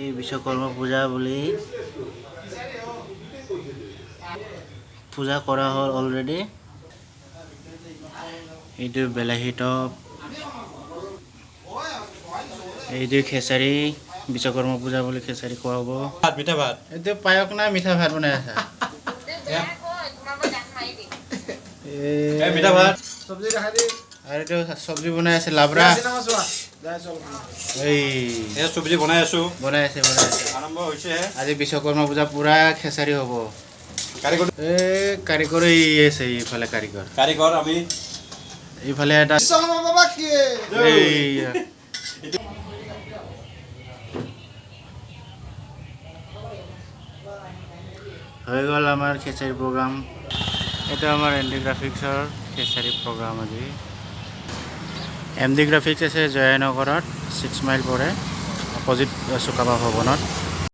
এই বিশ্বকৰ্মা পূজা বুলি পূজা কৰা হ'ল অলৰেডি। এইটো বিলাহী টপ, এইটো খেচাৰি, বিশ্বকৰ্মা পূজা বুলি খেচাৰি খোৱা হ'ব। ভাত, মিঠা ভাত। এইটো পায়স না মিঠা ভাত বনাই আছা? এই মিঠা ভাত। চব্জি দেখাই দি। আৰু এইটো চব্জি বনাই আছে, লাবৰা। এই এয়া চব্জি বনাই আছো। বনাই আছে, বনাই আছে। আৰম্ভ হৈছেহে। আজি বিশ্বকৰ্মা পূজা পুৰা খেচাৰি হ'ব। কাৰিকৰ। এই কাৰিকৰ, এই আছে এইফালে কাৰিকৰ। কাৰিকৰ আমি। এইফালে এটা বিশ্বকৰ্মা বাবা কি এই হৈ গ'ল আমাৰ খেচাৰি প্ৰগ্ৰাম। এইটো আমাৰ এম ডি গ্ৰাফিক্সৰ খেচাৰি প্ৰগ্ৰাম আজি। এম ডি গ্ৰাফিক্স আছে জয়ানগৰত, 6 মাইল পৰে, অপজিট চুকাফা ভৱনত।